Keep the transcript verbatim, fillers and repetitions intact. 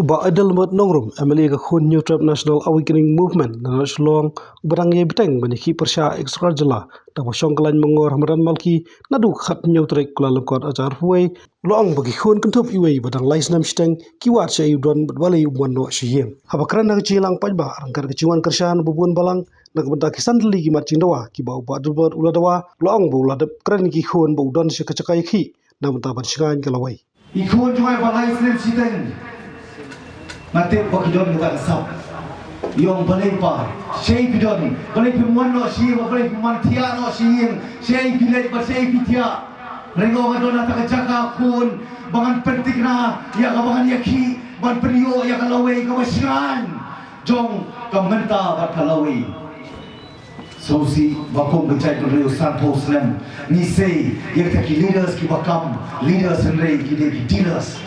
Bah Adelbert Nongrum, M L A ka khun Hynñiewtrep National Awakening Movement na Shillong, uba dang ïai bteng ban ïakhih pyrshah ïa ka sorkar jylla da kaba shong kyllaiñ mangor ha madan Malki naduh ka khathynñiew tarik Kyllalyngkot arhajar arphew wei, u la ong ba ki khun kynthup iwei ba dang lai snem shiteng ki wad shaei u don bad balei um wan noh sha ïing. Haba kren ha ka jingïalang paidbah ryngkat ka jingwan kyrshan ba bun balang na ka bynta ki san tylli ki mat jingdawa kiba u Bah Adelbert u la dawa, u la ong ba u la dep kren ïa ki khun ba u don sha ka jaka ïakhih na ka bynta ban shngaiñ ka lawei. I khun jong nga ba lai snem shiteng, nga tip ba ki don kata ka sap. I ong balei pa, shaei phi don, balei phim wan noh sha ïing, balei phim wan thiah noh sha ïing, shaei phi leit bad shaei phi thiah. Hynrei nga don ha kata ka jaka khun ba ngan pynthikna ïa kaba ngan ïakhih ban pynïoh ïa ka lawei kaba shngaiñ jong ka mynta bad ka lawei. Sngewsih ba kum ka jaitbynriew sanphew snem ngi sei ïa kita ki leaders kiba kam leaders hynrei ki dei ki dealers.